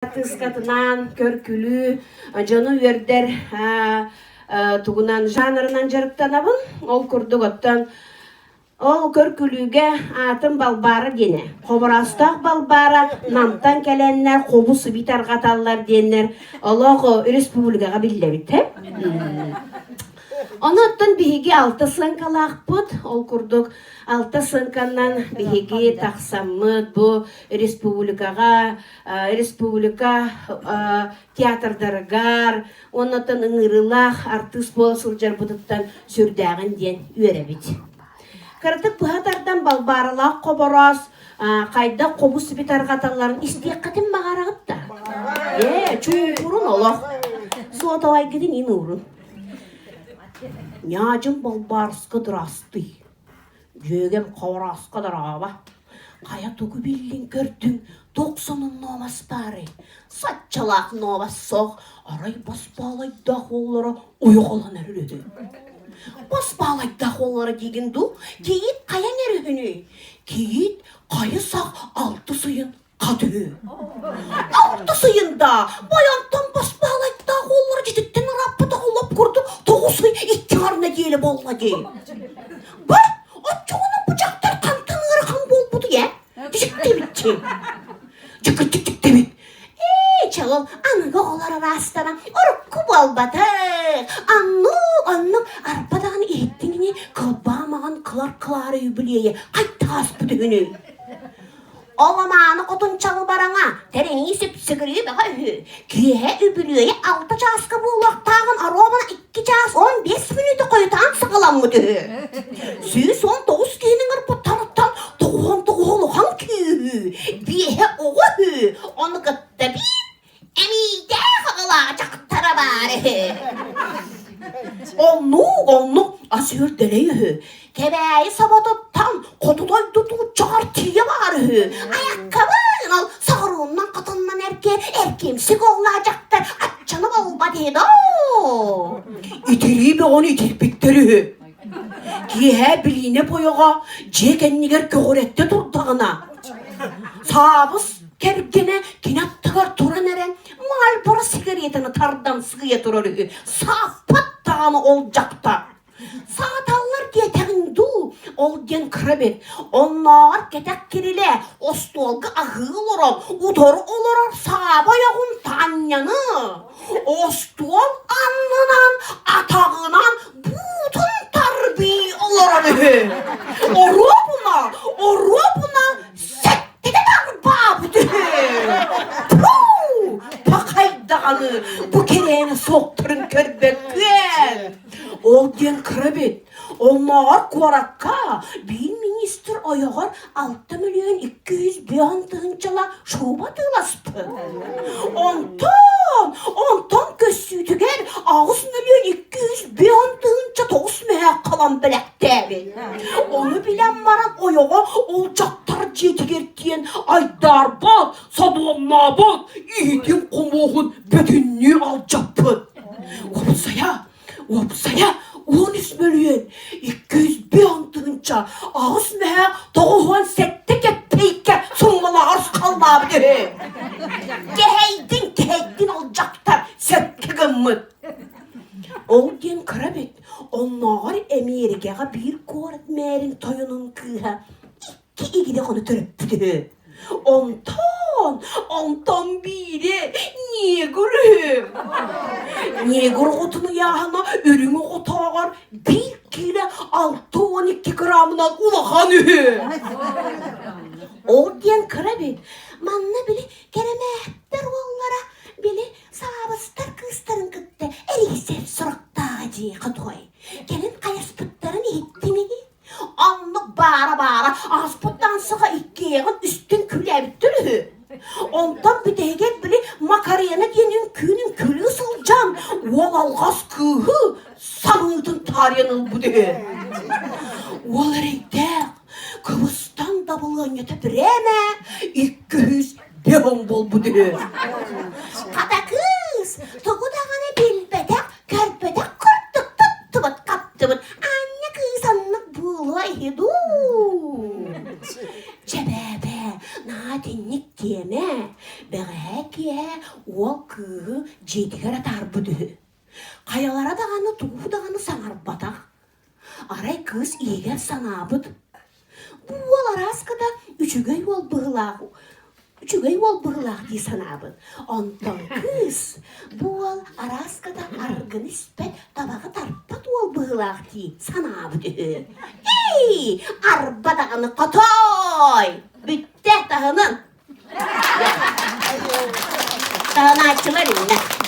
Артыыскатынаан көр-күлүү, дьону үөрдэр тугунан жанрынан дьарыктанабын. Ол курдук оттон ол көр-күлүүгэ аатым Балбаара диэнэ. Хобороостоох Балбаара Намтан кэлэннэр хобу-сиби тарҕаталлар диэннэр олох республикаҕа биллэбит. Ону оттон биһиги алта сыаҥкалаахпыт. Ол курдук алта сыаҥканан биһиги тахсаммыт бу республикаҕа республика театрдарыгар уоннаттан ыҥырыылаах артыыс буола сылдьарбытыттан сүрдээҕин диэн үөрэбит. Кыратык быһа тардан Балбааралаах Хобороос хайдах хобус сиби тарҕаталларын истиэххитин баҕараҕыт да? Ээ, чуумпурун олох. Суотабайгытын ин уурун. Ньаадьым Балбаарыска дырастый. Дьүөгэм Хоборооско дорообо. Хайа тугу биллиҥ көрдүҥ, туох сонун нуомас баарый? Саччалаах нуомас суох, арай Боспоолойдоох уоллара уйуҕаланар үһү. Боспоолойдоох уоллара диигин дуу? Кийиит хайа үһүнүй? Кийиит хайы-сах алтыс ыйын хат үһү. Алтыс ыйында бойонтон Боспоолойдоох уоллара дьититтэн ырааппытах лоп курдук 9 ый 2 нэдиэлэ буолла дии. Бу оччоҕуна бу дьахтар хантан ыарахан буолбутуй ээ? Дьиктибитчи. Дьиккитиктибит. Ээ, чаҕыл аныгы оҕолор араастара урукку буолбатах. Оннук, оннук арба даҕаны иһиттиҥ ини кылбаа маҕан кылар кылаары үбүлүөйэ хайдах ааспыт үһүнүй? Ол омааны хотун чалбараҥа, тэринии сүпсүгүрүү бөҕө үһү. Киэһэ үбүлүөйэ 6 чааска буолуохтааҕын оруобуна 2 чаас 15 мүнүүтэ хойутаан саҕаламмыт үһү. 119 киһини ыҥырбыттарыттан 99 улахан күүһү, биэһэ оҕо үһү, ону кытта биир Эмиийдээх аҕалаах дьахтара баар үһү. Оннук, оннук ас үөрдэлэй үһү. Кэбээйи соботуттан хоту дойду тууччаҕар тиийэ баар үһү. Айаккабын ол соҕурууннан хотоннон эргэ эркиэмсик оҕолоох дьахтар аччаны буолбат үһү доо. Итирии бөҕөнү итирбиттэр үһү. Киэһэ билиинэ бойоҕо дьиэ кэннигэр көҕүрэттэ турдаҕына, Саабыс кэргэнэ кини аттыгар туран эрэн Мальборо сигаретаны тардан сыыйа турар үһү. Сааппат даҕаны ол дьахтар. Сааталлар диэтэҕиҥ дуу, ол диэн кыра эбит. Оннооҕор кэтэх кирилэ остуолга аһыы олорон, утары олорор сааба ойоҕун Таанньаны остуол аннынан атаҕынан буутун тарбыы олорор үһү. Оруобуна, оруобуна сэттэтэ тарбаабыт үһү. Туу! Пахай даҕаны бу кэрээни суохтарын көрбөккүөн. Ол диэн кыра эбит. Оннооҕор куоракка биир министр ойоҕор 6 205 тыһыынчала шуба атыыласпыт. Онтон, онтон көссүүтүгэр 8 205 тыһыынча тоҕус мөһөөх халан бэлэхтээбит. Ону билэн баран ойоҕо ол дьахтар дьиэтигэр тиийэн айдаарбат, содуомнаабыт, иһитин-хомуоһун бүтүннүү алдьаппыт. Уопсайа, Уопсайа 13 мөлүйүөн 205 тыһыынча аҕыс мөһө 97 кэппиэйкэ суммалаҕар халлаабыт үһү. Кэһэйдин, кэһэйдин ол дьахтар сөпкө гыммыт. Ол диэн кыра эбит. Оннооҕор Эмиэрикэҕэ биир куорат мээрин тойонун кыыһа икки игирэ оҕону төрөппүт үһү. Онтон, онтон биирэ негр үһү. Негр оҕотун ыйааһына үрүҥ оҕотооҕор биир киилэ 62 граммынан улахан үһү. Ол диэн кыра эбит. Манна били кэрэмээттэр уоллара били саабыстар кыыстарын кытта эрийсэр сурахтааҕа дии хотуой. Кэлин хайаспыттарын иһиттим ини. Оннук баара-баара ааспыт таансаҕа иккиэҕин үстүн күлээбиттэр үһү. Онтон бүтэһигэр били Макарена диэн үҥкүүн үҥкүүлүү сылдьан уол алҕас кыыһы самыытын таарыйан ылбыт үһү. Уол эрэйдээх, кыбыстан дабылыанньата бирээмэ 200 бөҕөҥ буолбут үһү. Хата кыыс тугу даҕаны билбэтэх, көрбөтөх курдук туттубут хаптыбыт Анна кыыс оннук буолуо иһи дуу? Чэ бээ-бээ, наһаа итинник диэмэ. Бэҕэһээ киэһэ. уол кыыһы дьиэтигэр атаарбыт үһү. Хайалара даҕаны тугу даҕаны саҥарбатах. Арай кыыс иһигэр санаабыт: Бу уол арааската үчүгэй уол быһыылаах үчүгэй уол быһыылаах дии санаабыт. Онтон кыыс бу уол арааската аргыны испэт, табаҕы тарпат уол быһыылаах дии санаабыт үһү. Эй, арба даҕаны хотой! Бүттэ таһынан. Таһынааччылар иннэ.